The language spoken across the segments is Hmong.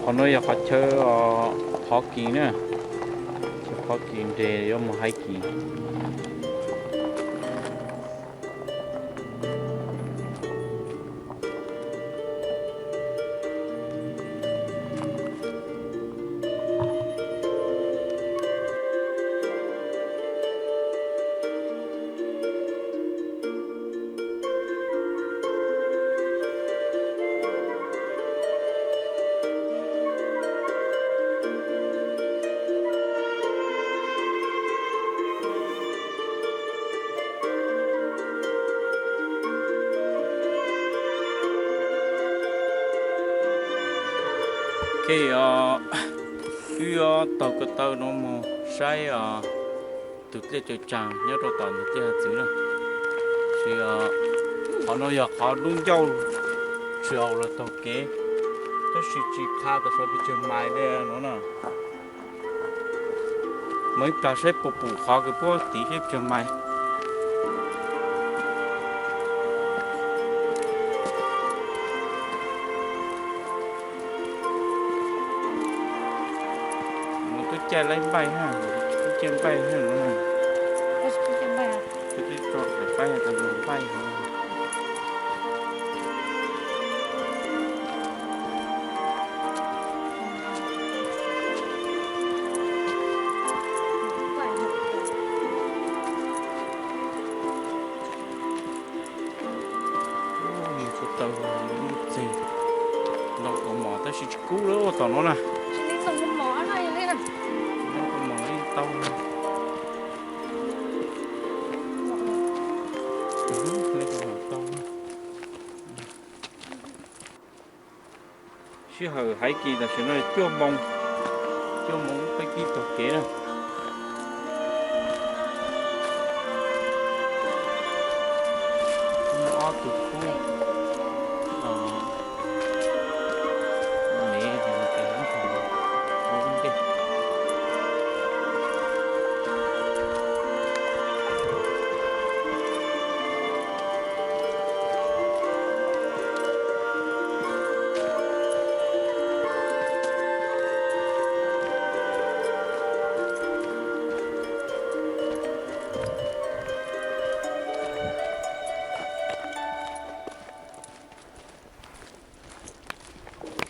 Qhov no yog qhov chaw phov kis na, chaw phov kis nres yuav mus hais kis. Wb yuav taug ko taw no mus saib os, tus dej caws tsaag nyob rau tom ntug dej hav txwv na. Tab sis qhov no yog qhov lub ncauj tshwm haum los taug kev, tab sis tsis qha tas sav pes tsawg mais li no na. Mas ib plag saib puas pum qhov kws puab tiv thiab pes tsawg mais. Mus tub caij laib npaij ha, tub caij npaij ha no. Tub caij npaij, tub caij npaij. Mus txog taw lub txeeg, nto kaus mom tab sis tsis kub lawm tom no na. Nto kaus mom li tau na. Sij hawm hais kis tam sim no cuaj moos, cuaj moos peb kib taug kev na. Ob tug kub, o, me ntej.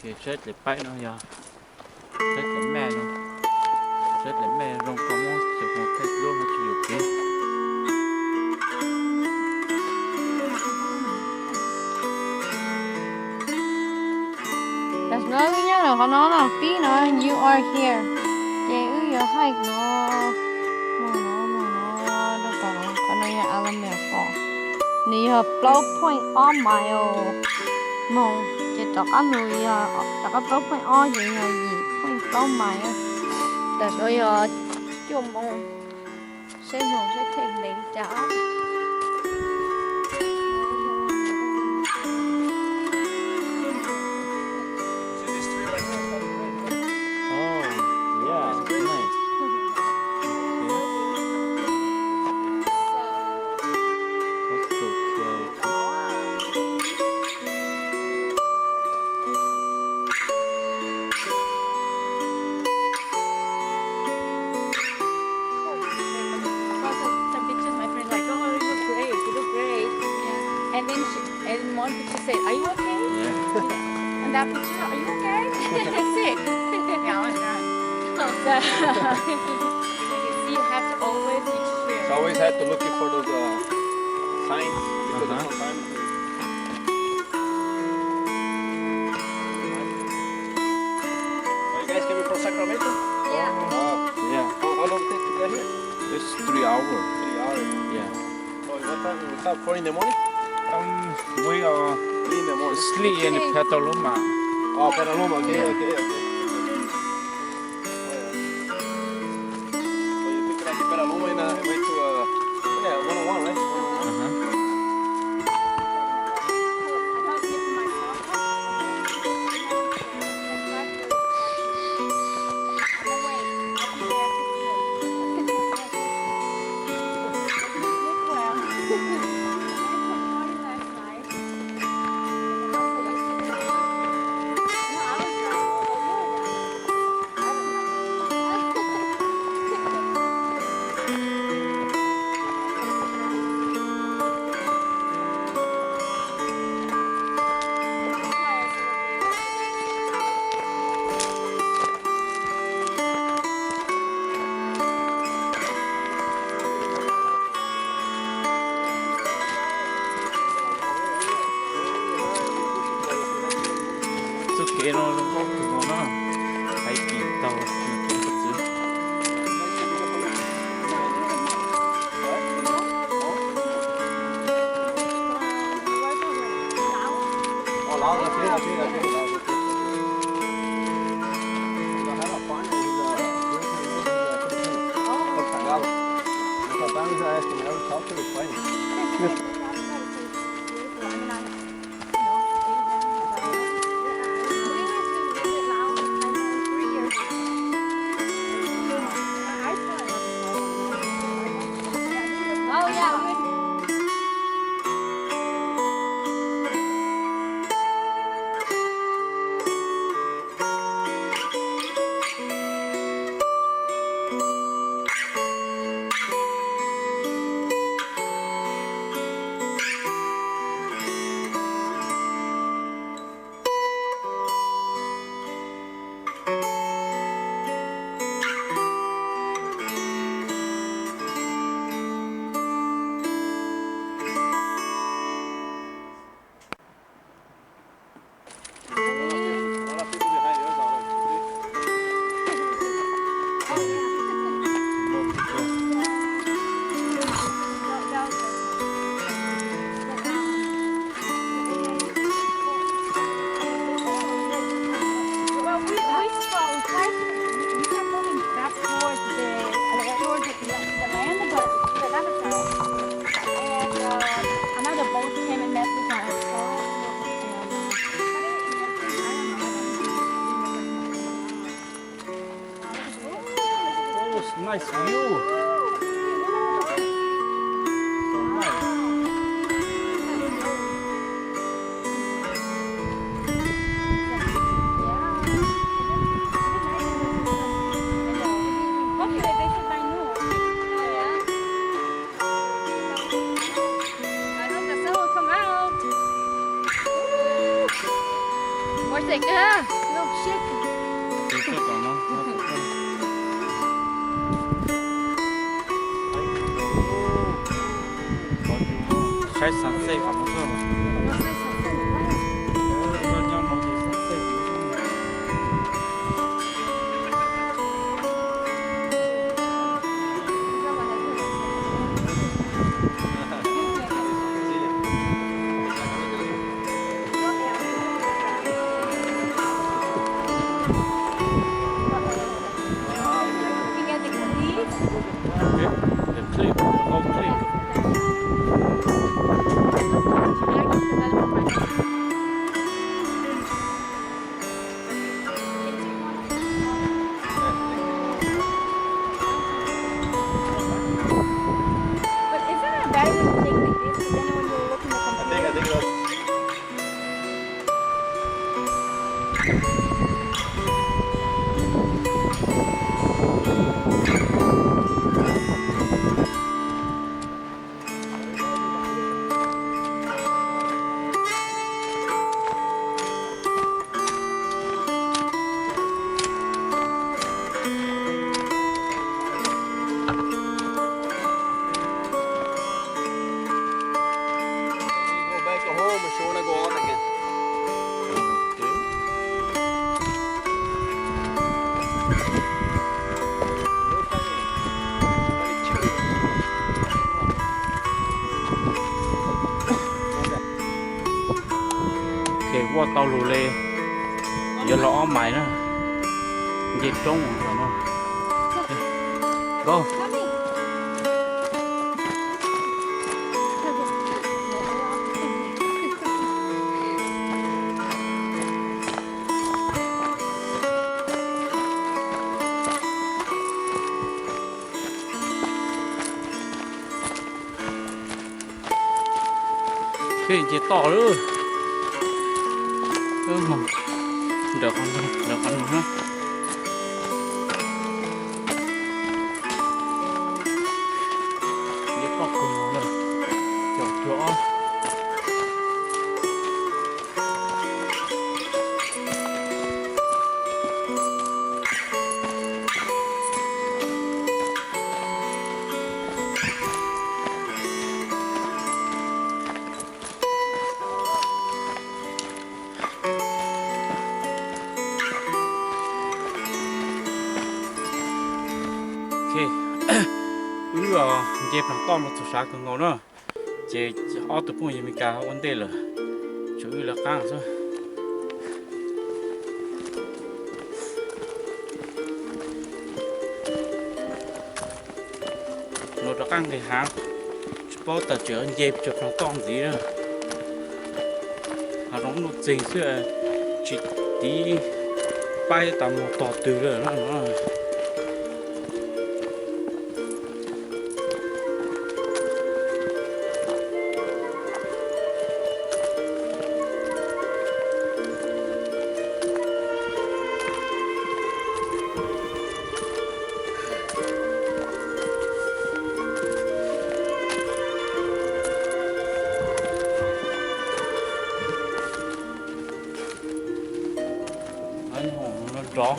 Ces saib daim paib no yog, saib daim maj no, saib daim maj zoo rau muab cov khoom thaij duab ho tsis yuam kev. Tam sim no wb nyob rau qhov no no, pib no you are here, ces wb yuav hike no, mus no mus no rau tom no, qhov no yog Alamir Falls, nws yog plaub point ob mile moog, ces rov qab mus yog, rov qab plaub point ob ces yog yim point plaub mile. Tam sim no yog cuaj moos, saib moos saib theej ntev li cas. Oh, yeah, nice. Okay. That's so cool. Got some, some pictures, my friend, like, "Oh, you look great, you look great." Yeah. And then she, and one picture said, "Are you okay?" Yeah. And that picture, "Are you okay?" Sick. Yeah, I was right. So, you see, you have to always make sure. So always have to look for those, uh, signs because, uh-huh, sometimes Are you guys coming from Sacramento? Yeah. Oh. Yeah. How, how long take to get here? It's three hours. Three hours. Yeah. Oh, what time? Wake up four in the morning? Um, we are Three in the morning. Sleep in Petaluma. Oh, Petaluma. Okay, yeah, okay, okay. Oh, yeah. So you pick up in Petaluma and, uh, went to, uh, yeah, one oh one, right? Uh-huh. Kev no zoo nkauj kawg no na, hais tias tau nws tuaj tus txwv. Well, we, we saw, we tried to, we kept moving back towards the, uh, towards the, the land, but the land is, uh, and, uh, another boat came and met with us. So, um, but it, it just, I don't know, I don't know. Oh, it's nice view. So nice. Ua tseem kawg. Saib sunset qhov no. The cliff, the whole cliff. But isn't it better to take like this, 'cause then when you look in the computer, Ces ua tau lus li, yuav los ob mais na, nce roob no. Go. Ces nce toj lawm. Nrawm qhov no, nrawm qhov no na. Nce toj kawg lawm. Caum cuag ob. Wb nce plag toj no txaus sav kawg nkaus na, ces ob tug phooj ywg Meskas ua ntej lawm, tshuav wb lawv qab xwb. Nuv rov qab nqis haav, tsis paub tas tseem nce tsuas plag toj ntxiv na. Hav zoov nuj txeeg xwb, tsis tiv paib tas mus tog twg lawm no. Nrov.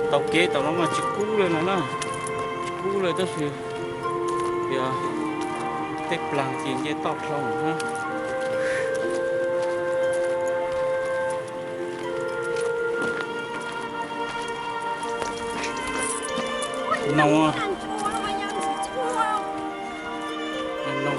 Taug kev tom no mas tsis kub li no na, tsis kub li tab sis yog tej plag ces nce toj dhau na. Noo, noo.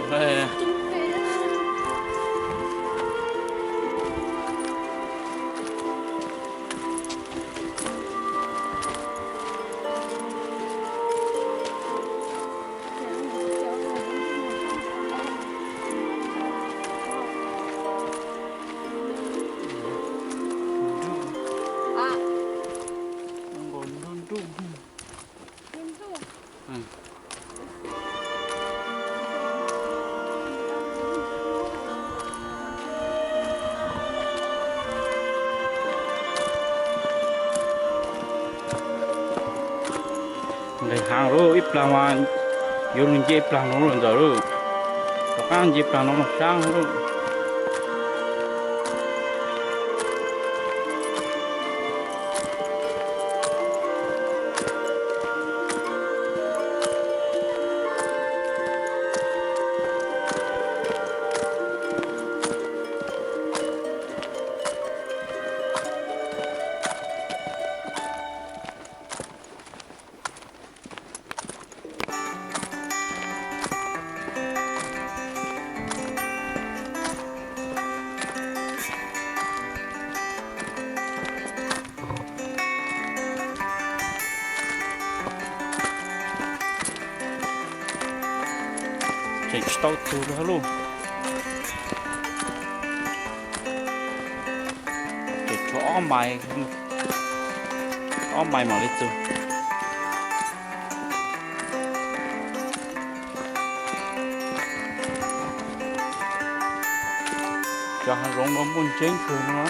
Nqis haav lawm, ib plag mas yuav lug nce plag no lawm ntxawm lawm. Rov qab nce plag no lug saab lawm. Tseem tsis tau tug li lauj. Tseem tshuav ob mais, ob mais mam li txug. Cov hav zoov no muaj ntseeb kawg no.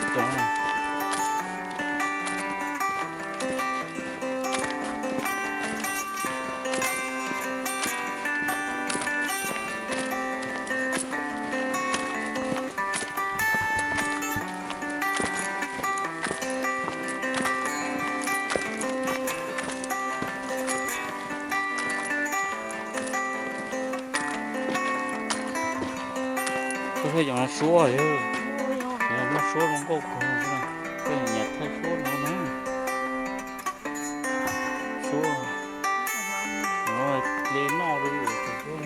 Koj thaij cov no suab, yog muaj suab zoo nkauj kawg, koj nyiam thaij suab no na. Suab no hle noj li, suab,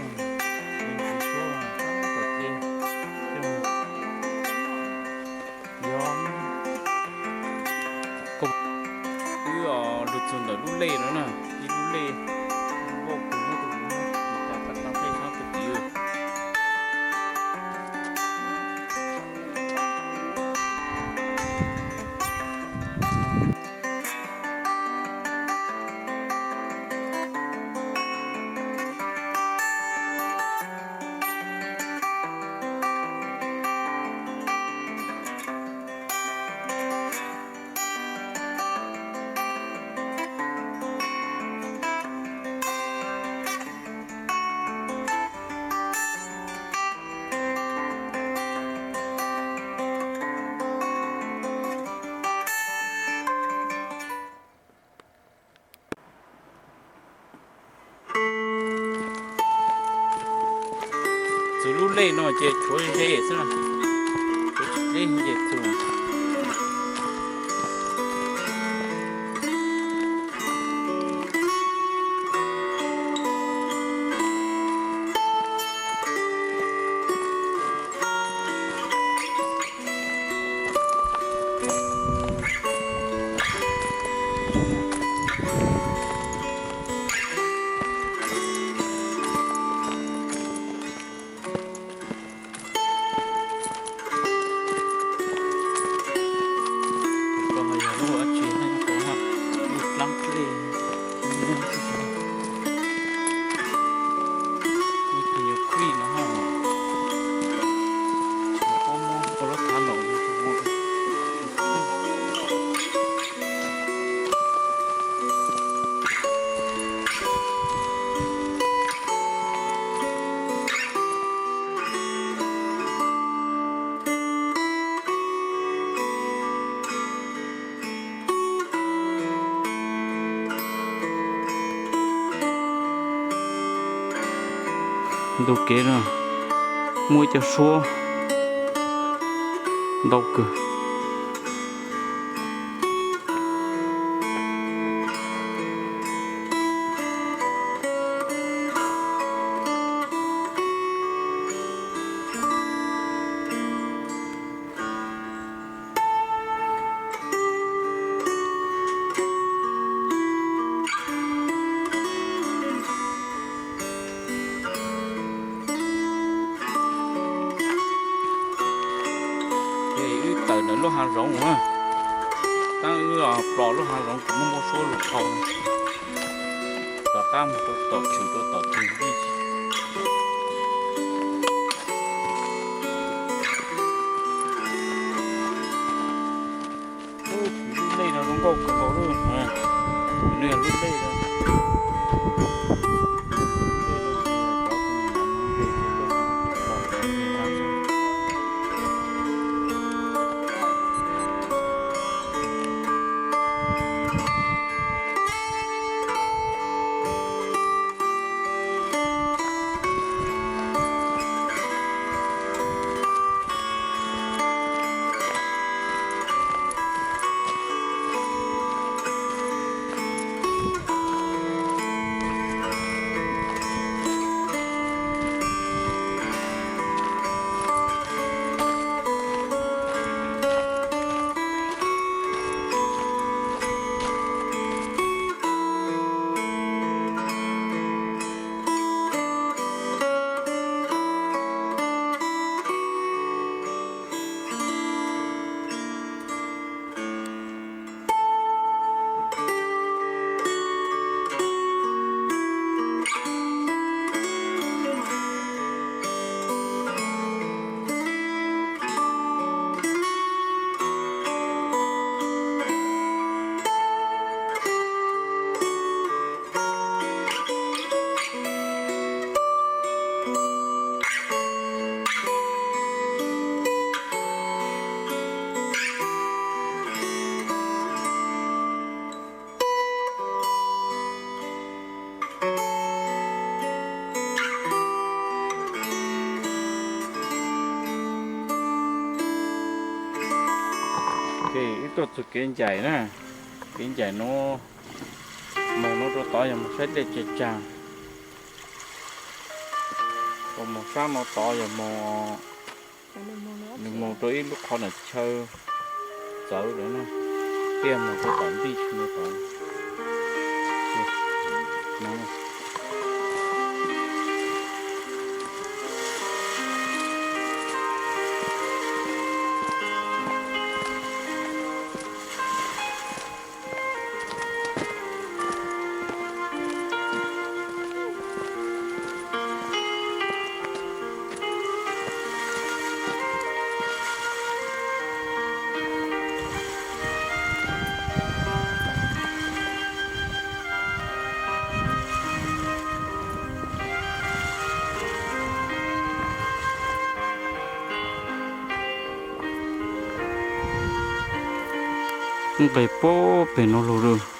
suab, yog wb lug txug ntawm lub lej no na, ib lub lej nkauj kawg, cas pab tau peb sab tus tid. Txug lub lej no ces tshuav ze xwb na, tshuav tsis deb ces txug. Koj ho yog lub dab tsi ne, lub dlaab dlej, lub nyuag khwj no, muab ua lub thav no. Ntu kev no muaj ib co suab ntau kawg. Ces wb tawm ntawm lub hav zoov na, tab wb plos lub hav zoov kuv muaj muaj suab lug qhau, rov qab mus rau tom tshwm rau tom tug npij. Ub, lub lej no zoo nkauj kawg nkaus li. Nws yog lub lej no. Ces wb tuaj txug kev ncaim na, kev ncaim nuav, moog nuav rau tod yog moog saib dlej tsag tsag, moog sab nuav tod yog moog, nws moog rau ib lub qhov nam chaw txawv lawm na, thiaj moog rau tom ntij tsi tod. Nqes puag pem no lug lawm.